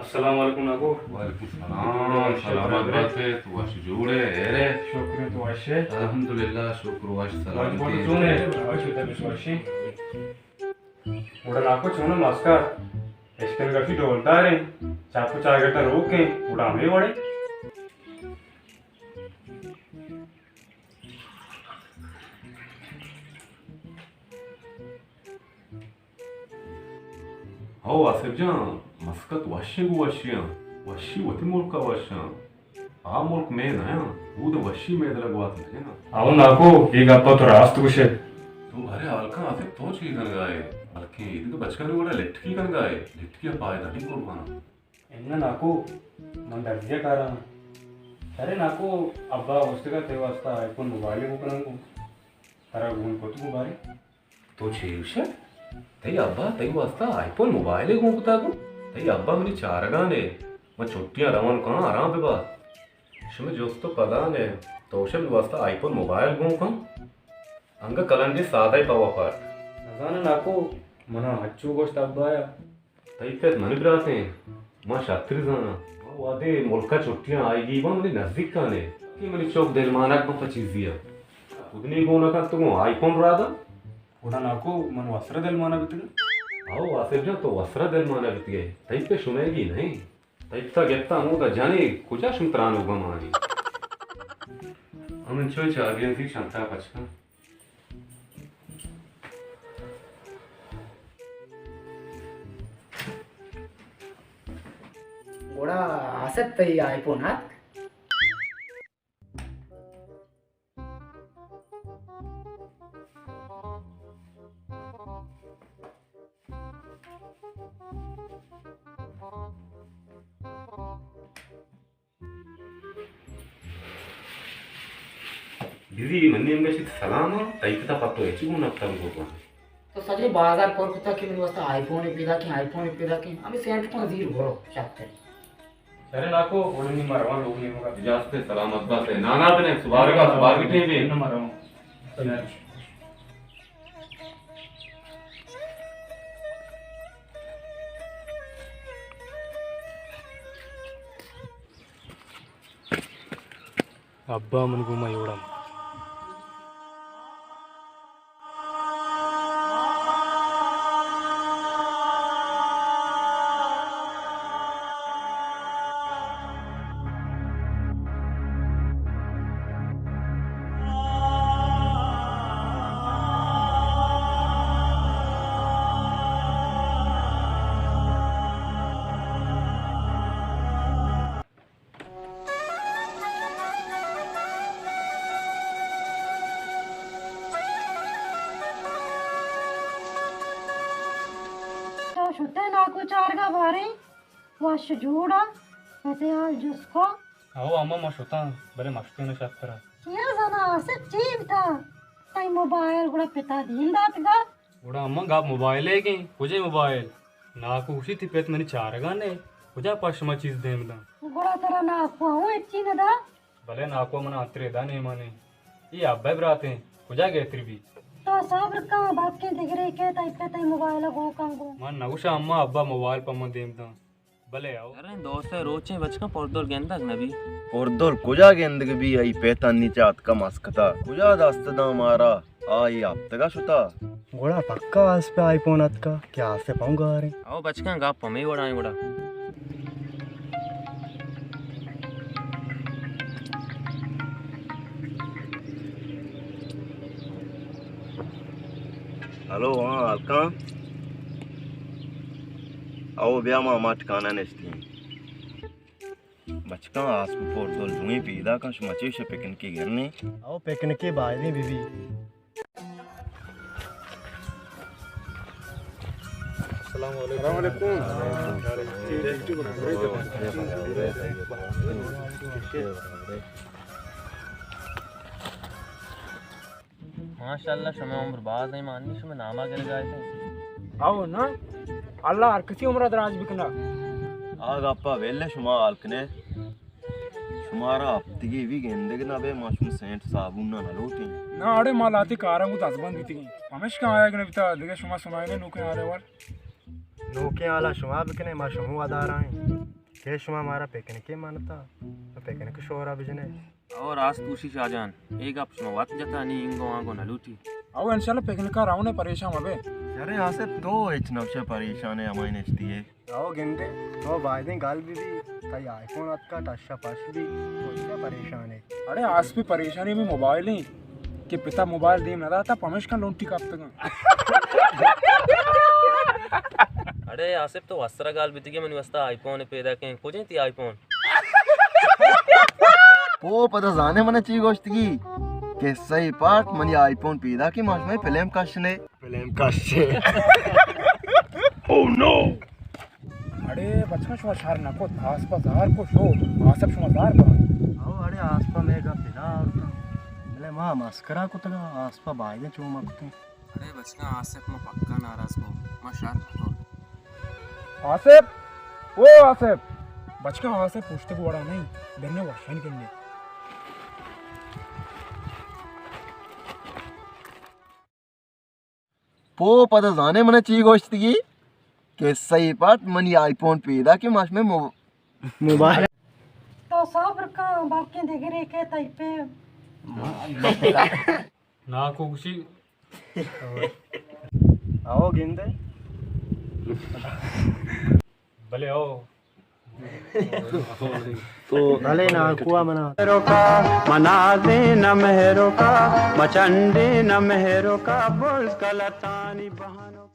السلام علیکم ناکو۔ وعلیکم السلام۔ سلامت بات ئے، تو وش جوڑ ئے، ہیر ئے؟ شکر، تو وش ئے؟ الحمدللہ، شکر وش سلامت۔ چون ئے؟ وش ئے، تو وش ئے؟ گڑا ناکو چون ئے مسکت؟ اشکن گپی ڈولدار ایں، چاپ و چاگرد روک ایں، گڑا ہمے وڑ ایں۔ ہو آصف جان، مسکت وشیں گوں وشیاں، وشی وتی ملک ءَ وشاں۔ آ ملک مئے نہ آں، اود وشی مئے دل ءَ گوات نہ جناں۔ ہو ناکو، اے گپ ءَ تو راست گوش ئے۔ تو بارے حال کن آصف، تو چے کنگا ئے؟ بلکیں اے دگہ بچکانی وڑا لٹکی کنگا ئے، لٹکی ءَ پائدہ نیں قربان۔ اناں ناکو، من درزی ءَ کاراں۔ ارے ناکو، ابا گوشتگ ءَ تئی واسطہ آئی فون موبائلے بکناں گوں۔ ترا گون کت گوں بارے۔ تو چے گوش ئے؟ تئی ابا تئی واسطہ آئی فون موبائلے گون کتا گوں؟ تئی ابا منی چارگا نے، من چھٹیاں روان کاں آرام ببات۔ شمے جست و پدا نے، تو گوش ئے منی واسطہ آئی فون موبائل گون کن؟ انگہ کلنڈے سادہ پہ وپاٹ۔ نزاناں ناکو، منا ہچو گوشت ابا ءَ۔ تئی پت منی براتیں، ما شرتر زاناں۔ وہدے ملک ءَ چھٹیاں آئیگی باں منی نزیکاں ئے۔ کہ منی چک دلمانگ باں پہ چیزی ءَ۔ خود نی گون کنت گوں آئی فون رادا۔ گڑا ناکو من وسرا دلمانگ بیتگاں۔ ہو آصف جان، تو وسرا دلمانگ بیتگ ئے۔ تئی پت شمئیگی نہ ایں۔ تئی پت ءَ گپتا ہمودا جنے کجا شم تران و گمانی۔ ہمنچو چاگرد زی شنتا پچ کن۔ گڑا آصف تئی آئی فون اتک؟ بزی منی ہمگشت سلام ءَ، تئی پتا پہ تو ہچ گون نکتگ گوں۔ تو سجے بازار پر کتا کہ منی واسطہ آئی فون پیدا کن، آئی فون پیدا کن۔ ہمے سینٹ کن زیر برو، شرتر۔ ارے ناکو، گڑا نی ما رواں لوگ نیمگا۔ اجازت ئے، سلامت بات ئے۔ نانا بنے، سبارگا، سبارگی ٹیم ئے۔ نہ ما رواں۔ ابا من گوں ما یوڑم۔ تو شتے ناکو چارگا باریں؟ وش جوڑا؟ پتے حال جست کو؟ او اما، ما شتاں، بلے ما شتیں نہ شترا۔ کیا زنا آصف چی بتا؟ تئی موبائل گڑا پتا دیم داتگا؟ گڑا اما گپ موبائل ئیگیں، کجے موبائل؟ ناکو گوشی تئی پت منی چارگا نے، کجا پہ شما چیز دیم داں؟ گڑا ترا ناکو ہوں ہچی ندا؟ بلے ناکو منا انترے دا نیمانے۔ اے ابا براتیں، کجا گہتر بی؟ تو صبر کن، باکیں دگرے کہ تئی پت تئی موبائل گو کن گو۔ من نگوشا اما ابا موبائل پہ من دیم داں۔ بلے او۔ شریں دوست ء روچیں بچکاں پردل گندگ نہ بی۔ پردل کجا گندگ بی؟ آئی پت انی چہ اتکا مسکتا۔ کجا دست داں مارا؟ آئی ہپتگا شتا۔ گڑا پکا آسپ ء آئی فون اتکا کہ آسپ ہم گاریں۔ او بچکاں گپ ہمے وڑا ایں گڑا۔ ہلو، ہاں، ہلکاں۔ او بیا ما ہما ٹکانہ نشتیں۔ بچکاں آسپ پردل دوئیں پیدا کن، شما چے شہ پکنکی گرنے؟ او پکنکی بایدیں بی بی۔ السلام علیکم۔ السلام علیکم۔ ماشاءاللہ، شما عمر باز ایں، مانی شما ناما گرگا اتیں۔ او نا، اللہ ہر کسی عمر دراز بکنا۔ آ گپا ویل شما حال کنے۔ شمارا ہفتگی بھی گندگ نہ بے، ما شما سینٹ صابون نہ لوٹیں۔ نا اڑے، ما لاتی کاراں کو دزبند بیتگیں۔ ہمیش کا آیا گنے بیتا، دیگه شما سنائے نوکیں آرے وار۔ نوکیں حالا شما بکنے، ما شما ودارائیں۔ کہ شما مارا پکنکے منتا، پکنک شورا بجنے۔ او راست گوشی شاہ جان، اے گپ شما وت جتا، نی انگو آنگو نہ لوٹی۔ او انشاءاللہ پکنکا رونے، پریشان مبے۔ ارے آصف، تو ہچ نبشہ پریشان ہے، ہمائی نشتی ہے۔ او گندے، تو بایدیں گل بی بی، تئی آئی فون اتکا، ٹشا پش بی، تو چیا پریشان ہے؟ اڑے آصف، پریشانی ہمے موبائل ایں کہ پتا موبائل دیم نہ داتا، پمیشکا لونٹی کپتگاں۔ اڑے آصف، تو وسرا گال بیتگی، منی واسطہ آئی فون پیدا کیں۔ کجیں تی آئی فون؟ او پدا زانے من چی گوشتگی؟ قصہ پاٹ، منی آئی فون پیدا کیں، ما شمئے فلم کشنے۔ فلم کشے۔ اڑے بچکاں، شما شر نہ کت، آسپا زہر کو شو، آسپ شما زہر برن۔ او اڑے آسپا مئے گپ بنا آورتاں۔ بلے ما مسکرا کتگا، آسپا بایدیں چو ما کتیں۔ اڑے بچکاں، آسپ ما پکا ناراض کو، ما شر نہ کت۔ آسپ! او آسپ! بچکاں، آسپ پشت گوڑا نہیں، بنے وشن کننے۔ پو پدا زانے من چی گوشتگی؟ قصہ پٹ، منی آئی فون پیدا کہ ماش میں مو-، موبائل۔ تو صبر کن، بلکیں دگرے کہ تئی پہ۔ نا کو گوشی۔ آؤ گندے۔ بلے آؤ۔ تو بلے نا کوا منا۔ روکا، منازین مہروکا، مچنڈین مہروکا، بز کلتانی بہانو۔